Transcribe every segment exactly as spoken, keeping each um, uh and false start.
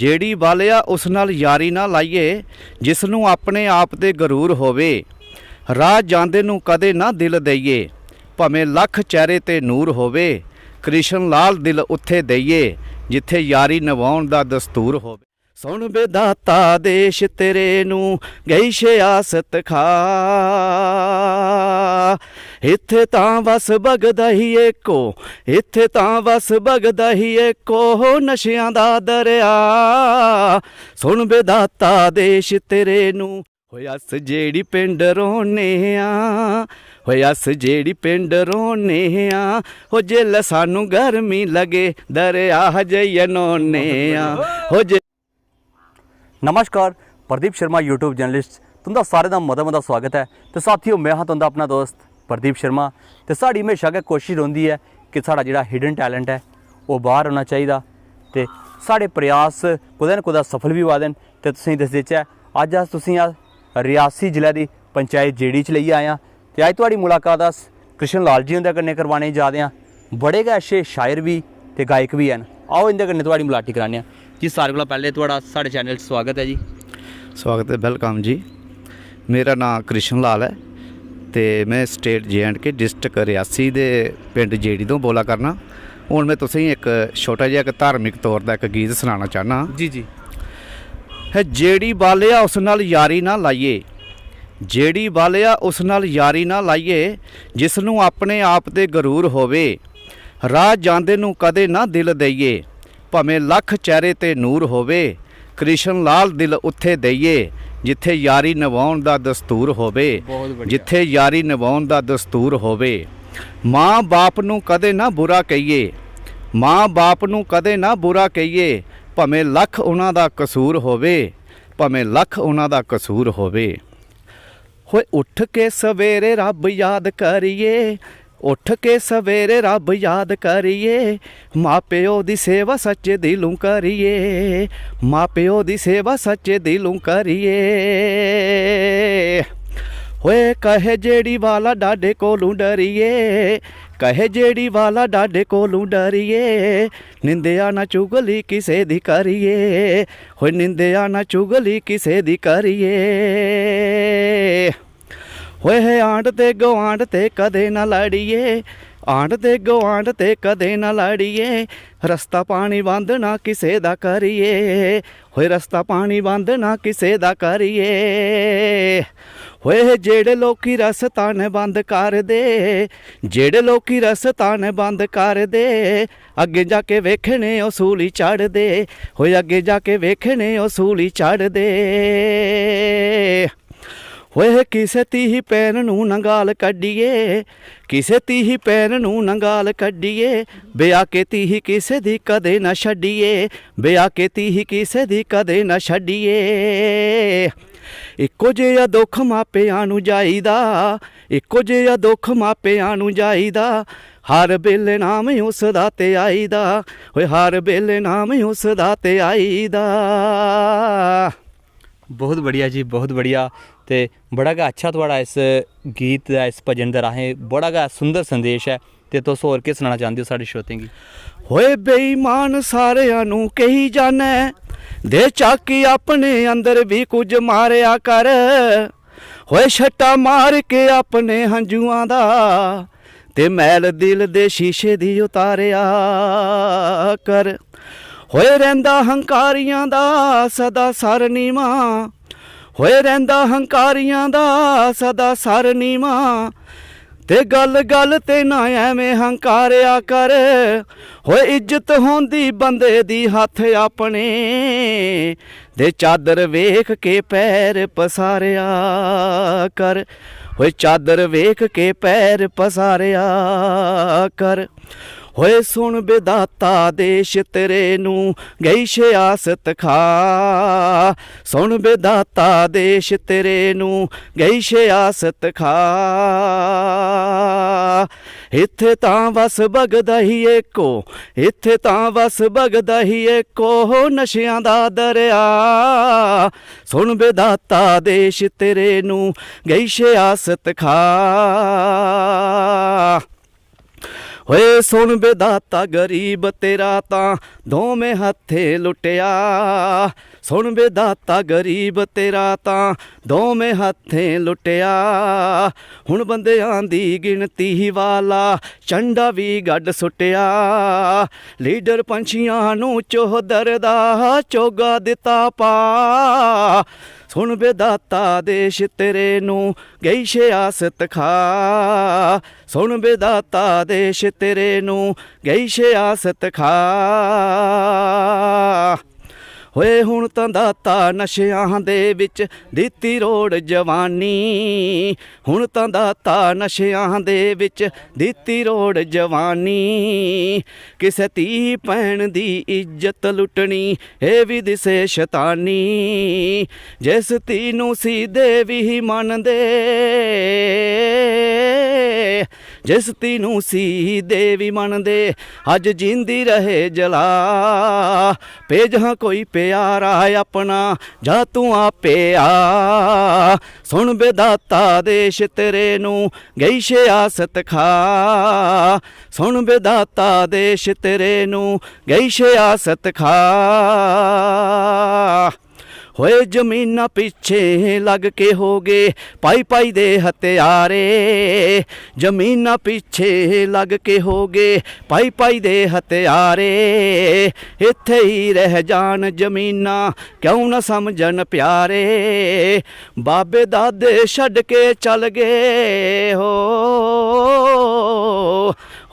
जेह्ड़ी बालेआ उस नाल यारी ना लाइये, जिस नूं अपने आप ते गरूर होवे। राह जांदे नूं कदें ना दिल देइये, भामें लक्ख चेहरे ते नूर होवे। कृष्ण लाल दिल उत्थे देइये, जित्थे यारी नभाउन दा दस्तूर होवे। सुन विधाता देश तेरे नूं, गई छे आसत खा। इत्थे तां बस बगदा ही इक्को, इत्थे तां बस बगदा ही इक्को, नशेआं दा दरेआ। सुन विधाता देश तेरे नूं। होए अस जेह्ड़ी पिंड रौह्ने आं, होए अस जेह्ड़ी पिंड रौह्ने आं, हो जेल्लै सानूं गर्मी लगे, दरेआ जाइयै न्हौने आं। हो जे नमस्कार, प्रदीप शर्मा YouTube जर्नलिस्ट तुं'दा सारें दा मता मता स्वागत ऐ। ते साथियो, में हां तुं'दा अपना दोस्त प्रदीप शर्मा। ते साढ़ी म्हेशा गै कोशिश रौंह्दी ऐ कि साढ़ा जेह्ड़ा हिडन टैलेंट ऐ, ओह् बाह्र औना चाहिदा। ते साढ़े प्रयास कुतै ना कुतै सफल बी होआ दे न। ते तुसेंगी दस्सी देचै, अज्ज अस तुसेंगी अस रियासी जिले दी पंचायत जेड़ी च लेइयै आए आं। ते अज्ज थुआढ़ी मुलाकात अस कृष्ण लाल जी हुंदे कन्नै करवाने जा दे आं। बड़े गै अच्छे शायर बी ते गायक बी हैन। आओ, इं'दे कन्नै थुआढ़ी मलाटी कराने आं। जी, सारें कोला पैह्लें थुआढ़ा साढ़े चैनल च स्वागत ऐ जी। स्वागत ऐ, welcome जी। मेरा नांऽ कृष्ण लाल ऐ ते में state J and K, district Reasi दे पिंड जेड़ी तो बोला करना। हून में तुसेंगी इक छोटा जेहा इक धार्मिक तौर दा इक गीत सनाना चाह्न्नां। जी, जी। है जेड़ी बालेआ उस नाल यारी ना लाइये, जेड़ी बालेआ उस नाल यारी ना लाइये, जिस नूं अपने आप ते गरूर होवे। राह जांदे नूं कदें ना दिल देइये, भामें लक्ख चेहरे ते नूर होवे। कृष्ण लाल दिल उत्थे देइये, जित्थे यारी नभाउन दा दस्तूर होवे। बहुत बढ़िया। जित्थे यारी नभाउन दा दस्तूर होवे। मां बाप नूं कदें ना बुरा कहिये, मां बाप नूं कदें ना बुरा कहिये, भामें लक्ख उन्हां दा कसूर होवे, भामें लक्ख उन्हां दा कसूर होवे। होए उठ के सवेरे रब याद करिये, उठ के सवेरे रब याद करिये, मां प्यो दी सेवा सच्चे दिलों करिये, मां प्यो दी सेवा सच्चे दिलों करिये। होए कहे जेड़ी वाला डाडे कोलूं डरिये, कहे जेड़ी वाला डाडे कोलूं डरिये, निंदेआ ना चुगली किसे दी करिये, होए निंदेआ ना चुगली किसे दी करिये। होए हे आंढ ते गुआंढ ते कदें ना लड़िये, आंढ ते गुआंढ ते कदें ना लड़िये, रस्ता पानी बंद ना किसे दा करिये, होए रस्ता पानी बंद ना किसे दा करिये। होए हे जेड़े लोकी रस्ता न बंद कर दे, जेड़े लोकी रस्ता न बंद कर दे, अग्गें जाके वेखने ओह् सूली चढ़दे, होए अग्गें जाके वेखने ओह् सूली चढ़दे। होए हे किसे धीऽ भैन नूं नंगाल कड्ढिये, किसे धीऽ भैन नूं नंगाल कड्ढिये, ब्याह् के धीऽ किसे दी कदें ना छड्डिये, ब्याह् के धीऽ किसे दी कदें ना छड्डिये। इक्को जेहा दुख मापेआं नूं जाई दा, इक्को जेहा दुख मापेआं नूं जाई दा, हर बेल्लै नाम उस दा ते आई दा, होए हर बेल्लै नाम उस दा ते आई दा। बहुत बढ़िया जी, बहुत बढ़िया। ते बड़ा गै अच्छा थुआढ़ा इस गीत दा, इस भजन दे राहें बड़ा गै सुंदर संदेश ऐ। ते तुस होर केह् सनाना चांह्दे ओ साढ़े श्रोतें गी? होए बेईमान सारेआं नूं केही जानै, दे झाकी अपने अंदर बी कुछ मारेआ कर। होए छट्टा मार के अपने हंजुआं दा, ते मैल दिल दे शीशे दी उतारेआ कर। होए रैंह्दा हंकारियां दा सदा सर नीमा, होए रैंह्दा हंकारियां दा सदा सर नीमा, ते गल्ल गल्ल ते ना ऐवें हंकारेआ कर। होए इज्जत होंदी बंदे दी हत्थ अपने, ते चादर वेख के पैर पसारेआ कर। होए चादर वेख के पैर पसारेआ कर। होए सुन विधाता देश तेरे नूं गई छे आसत खा। सुन विधाता देश तेरे नूं गई छे आसत खा। इत्थे तां बस बगदा ही इक्को, इत्थे तां बस बगदा ही इक्को नशेआं दा दरेआ। सुन विधाता देश तेरे नूं गई छे आसत खा। ਓਏ ਸੁਣ ਵੇ ਦਾਤਾ, ਗਰੀਬ ਤੇਰਾ ਤਾਂ ਦੋਵੇਂ ਹੱਥੇਂ ਲੁੱਟਿਆ। ਸੁਣ ਵੇ ਦਾਤਾ, ਗਰੀਬ ਤੇਰਾ ਤਾਂ ਦੋਵੇਂ ਹੱਥੇਂ ਲੁੱਟਿਆ। ਹੁਣ ਬੰਦਿਆਂ ਦੀ ਗਿਣਤੀ ਵਾਲਾ ਝੰਡਾ ਵੀ ਗੱਡ ਸੁੱਟਿਆ। ਲੀਡਰ ਪੰਛੀਆਂ ਨੂੰ ਚੌਧਰ ਦਾ ਚੋਗਾ ਦਿੱਤਾ ਪਾ। ਸੁਣ ਵੇ ਦਾਤਾ, ਦੇਸ਼ ਤੇਰੇ ਨੂੰ ਗਈ ਸਿਆਸਤ ਖਾ। ਸੁਣ ਵੇ ਦਾਤਾ, ਦੇਸ਼ ਤੇਰੇ ਨੂੰ ਗਈ ਸਿਆਸਤ ਖਾ। ਓਏ ਹੁਣ ਤਾਂ ਦਾਤਾ, ਨਸ਼ਿਆਂ ਦੇ ਵਿੱਚ ਦਿੱਤੀ ਰੋੜ ਜਵਾਨੀ। ਹੁਣ ਤਾਂ ਦਾਤਾ, ਨਸ਼ਿਆਂ ਦੇ ਵਿੱਚ ਦਿੱਤੀ ਰੋੜ ਜਵਾਨੀ। ਕਿਸੇ ਧੀ ਭੈਣ ਦੀ ਇੱਜ਼ਤ ਲੁੱਟਣੀ, ਇਹ ਵੀ ਦਿਸੇ ਸ਼ੈਤਾਨੀ। ਜਿਸ ਧੀ ਨੂੰ ਸੀ ਦੇਵੀ ਹੀ ਮੰਨਦੇ, ਜਿਸ ਧੀ ਨੂੰ ਸੀ ਦੇਵੀ ਮੰਨਦੇ, ਅੱਜ ਜਿੰਦੀ ਰਹੇ ਜਲਾ। ਭੇਜ ਹਾਂ ਕੋਈ ਪਿਆਰਾ ਆਪਣਾ, ਜਾਂ ਤੂੰ ਆਪੇ ਆ। ਸੁਣ ਵੇ ਦਾਤਾ, ਦੇਸ਼ ਤੇਰੇ ਨੂੰ ਗਈ ਸਿਆਸਤ ਖਾ। ਸੁਣ ਵੇ ਦਾਤਾ, ਦੇਸ਼ ਤੇਰੇ ਨੂੰ ਗਈ ਸਿਆਸਤ ਖਾ। ਓਏ ਜ਼ਮੀਨਾਂ ਪਿੱਛੇ ਲੱਗ ਕੇ ਹੋ ਗਏ ਪਾਈ ਪਾਈ ਦੇ ਹਤਿਆਰੇ। ਜ਼ਮੀਨਾਂ ਪਿੱਛੇ ਲੱਗ ਕੇ ਹੋ ਗਏ ਪਾਈ ਪਾਈ ਦੇ ਹਤਿਆਰੇ। ਇੱਥੇ ਹੀ ਰਹਿ ਜਾਣ ਜ਼ਮੀਨਾਂ, ਕਿਉਂ ਨਾ ਸਮਝਣ ਪਿਆਰੇ। ਬਾਬੇ ਦਾਦੇ ਛੱਡ ਕੇ ਚੱਲ ਗਏ ਹੋ।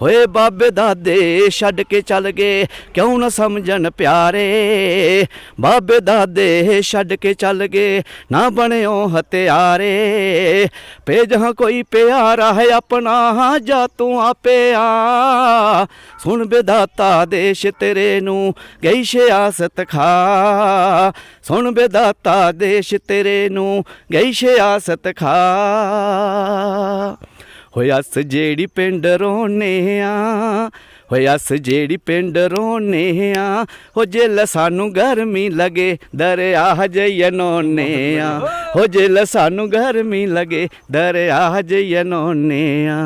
ਓਏ ਬਾਬੇ ਦਾਦੇ ਛੱਡ ਕੇ ਚੱਲ ਗਏ, ਕਿਉਂ ਨਾ ਸਮਝਣ ਪਿਆਰੇ। ਬਾਬੇ ਦਾਦੇ ਛੱਡ ਕੇ ਚੱਲ ਗਏ, ਨਾ ਬਣਿਓ ਹਤਿਆਰੇ। ਭੇਜ ਹਾਂ ਕੋਈ ਪਿਆਰਾ ਹੈ ਆਪਣਾ, ਹਾਂ ਜਾਂ ਤੂੰ ਆਪੇ ਆ। ਸੁਣ ਵੇ ਦਾਤਾ, ਦੇਸ਼ ਤੇਰੇ ਨੂੰ ਗਈ ਸਿਆਸਤ ਖਾ। ਸੁਣ ਵੇ ਦਾਤਾ, ਦੇਸ਼ ਤੇਰੇ ਨੂੰ ਗਈ ਸਿਆਸਤ ਖਾ। ਓਏ ਅਸ ਜਿਹੜੀ ਪਿੰਡ ਰੋਨੇ ਆ, ਓਏ ਅਸ ਜਿਹੜੀ ਪਿੰਡ ਰੋਨੇ ਆ, ਓ ਜਿੱਲ ਸਾਨੂੰ ਗਰਮੀ ਲਗੇ, ਦਰਿਆ ਜਈਏ ਨੋਨੇ ਆ। ਓ ਜਿੱਲ ਸਾਨੂੰ ਗਰਮੀ ਲਗੇ, ਦਰਿਆ ਜਈਏ ਨੋਨੇ ਆ।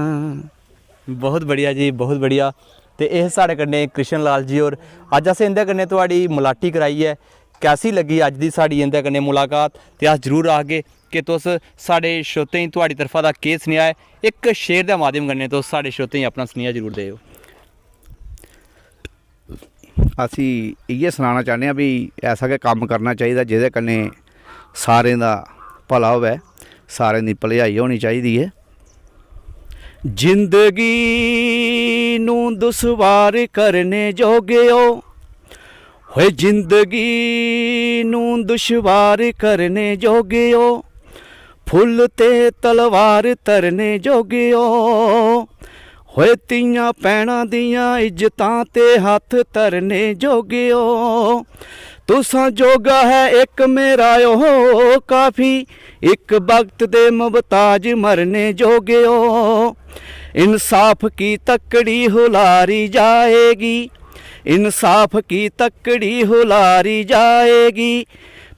ਬਹੁਤ ਬੜੀਆ ਜੀ, ਬਹੁਤ ਬੜੀਆ। ते एह् साढ़े कन्नै कृष्ण लाल जी होर। अज्ज असें इं'दे कन्नै थुआढ़ी मलाटी कराई ऐ। कैसी लग्गी अज्ज दी साढ़ी इं'दे कन्नै मुलाकात? ते अस जरूर आखगे कि तुस साढ़े श्रोतें गी थुआढ़ी तरफा दा केह् सनेहा ऐ। इक शेर दे माध्यम कन्नै तुस साढ़े श्रोतें गी अपना सनेहा जरूर देओ। ਅਸੀਂ ਇਹੀਏ ਸੁਣਾਉਣਾ ਚਾਹੁੰਦੇ ਹਾਂ ਵੀ ਐਸਾ ਕਿ ਕੰਮ ਕਰਨਾ ਚਾਹੀਦਾ ਜਿਹਦੇ ਕਨੇ ਸਾਰਿਆਂ ਦਾ ਭਲਾ ਹੋਵੇ, ਸਾਰਿਆਂ ਦੀ ਭਲਾਈ ਹੋਣੀ ਚਾਹੀਦੀ ਹੈ। ਜ਼ਿੰਦਗੀ ਨੂੰ ਦੁਸ਼ਵਾਰ ਕਰਨੇ ਜੋਗਿਓ, ਹੋਏ ਜ਼ਿੰਦਗੀ ਨੂੰ ਦੁਸ਼ਵਾਰ ਕਰਨੇ ਜੋਗਿਓ, ਫੁੱਲ ਤੇ ਤਲਵਾਰ ਧਰਨੇ ਜੋਗਿਓ, ਹੋਏ ਧੀਆਂ ਭੈਣਾਂ ਦੀਆਂ ਇੱਜ਼ਤਾਂ ਤੇ ਹੱਥ ਧਰਨੇ ਜੋਗਿਓ। ਤੁਸਾਂ ਜੋਗਾ ਹੈ ਇੱਕ ਮੇਰਾ ਉਹ ਕਾਫੀ, ਇੱਕ ਵਕਤ ਦੇ ਮੁਹਤਾਜ ਮਰਨੇ ਜੋਗਿਓ। ਇਨਸਾਫ ਕੀ ਤਕੜੀ ਹੁਲਾਰੀ ਜਾਏਗੀ, ਇਨਸਾਫ ਕੀ ਤਕੜੀ ਹੁਲਾਰੀ ਜਾਏਗੀ।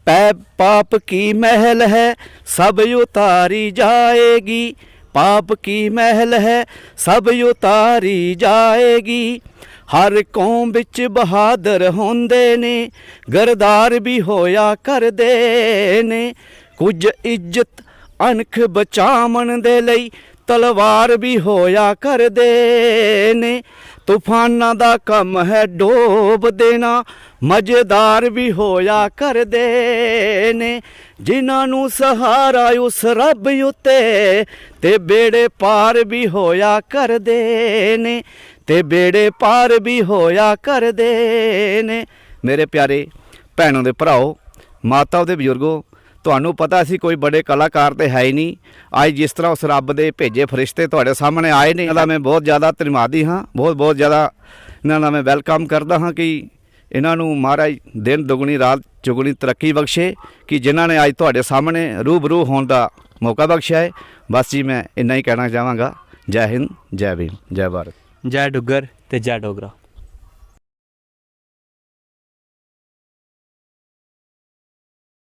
ਪੈ ਪਾਪ ਕੀ ਮਹਿਲ ਹੈ ਸਭ ਉਤਾਰੀ ਜਾਏਗੀ, ਪਾਪ ਕੀ ਮਹਿਲ ਹੈ ਸਭ ਉਤਾਰੀ ਜਾਏਗੀ। ਹਰ ਕੌਮ ਵਿੱਚ ਬਹਾਦਰ ਹੁੰਦੇ ਨੇ, ਗਰਦਾਰ ਵੀ ਹੋਇਆ ਕਰਦੇ ਨੇ। ਕੁਝ ਇੱਜ਼ਤ ਅਣਖ ਬਚਾਵਣ ਦੇ ਲਈ ਤਲਵਾਰ ਵੀ ਹੋਇਆ ਕਰਦੇ ਨੇ। ਤੂਫਾਨਾਂ ਦਾ ਕੰਮ ਹੈ ਡੋਬ ਦੇਣਾ, ਮਜ਼ੇਦਾਰ ਵੀ ਹੋਇਆ ਕਰਦੇ ਨੇ। ਜਿਨ੍ਹਾਂ ਨੂੰ ਸਹਾਰਾ ਉਸ ਰੱਬ ਉੱਤੇ, ਤੇ ਬੇੜੇ ਪਾਰ ਵੀ ਹੋਇਆ ਕਰਦੇ ਨੇ, ਤੇ ਬੇੜੇ ਪਾਰ ਵੀ ਹੋਇਆ ਕਰਦੇ ਨੇ। ਮੇਰੇ ਪਿਆਰੇ ਭੈਣੋ ਦੇ ਭਰਾਓ, ਮਾਤਾ ਉਹਦੇ ਬਜ਼ੁਰਗੋ, ਤੁਹਾਨੂੰ ਪਤਾ ਅਸੀਂ ਕੋਈ ਬੜੇ ਕਲਾਕਾਰ ਤੇ ਹੈ ਹੀ ਨਹੀਂ। ਅੱਜ ਜਿਸ ਤਰ੍ਹਾਂ ਉਸ ਰੱਬ ਦੇ ਭੇਜੇ ਫਰਿਸ਼ਤੇ ਤੁਹਾਡੇ ਸਾਹਮਣੇ ਆਏ ਨੇ, ਇਹਨਾਂ ਦਾ ਮੈਂ ਬਹੁਤ ਜ਼ਿਆਦਾ ਧੰਨਵਾਦੀ ਹਾਂ, ਬਹੁਤ ਬਹੁਤ ਜ਼ਿਆਦਾ ਇਹਨਾਂ ਦਾ ਮੈਂ ਵੈਲਕਮ ਕਰਦਾ ਹਾਂ ਕਿ ਇਹਨਾਂ ਨੂੰ ਮਹਾਰਾਜ ਦਿਨ ਦੁਗਣੀ ਰਾਤ ਚੁਗਣੀ ਤਰੱਕੀ ਬਖਸ਼ੇ, ਕਿ ਜਿਨ੍ਹਾਂ ਨੇ ਅੱਜ ਤੁਹਾਡੇ ਸਾਹਮਣੇ ਰੂਬਰੂ ਹੋਣ ਦਾ ਮੌਕਾ ਬਖਸ਼ਿਆ ਹੈ। ਬਸ ਜੀ, ਮੈਂ ਇੰਨਾ ਹੀ ਕਹਿਣਾ ਚਾਹਾਂਗਾ। ਜੈ ਹਿੰਦ, ਜੈ ਭੀਮ, ਜੈ ਭਾਰਤ। जय डुग्गर ते जय डोगरा।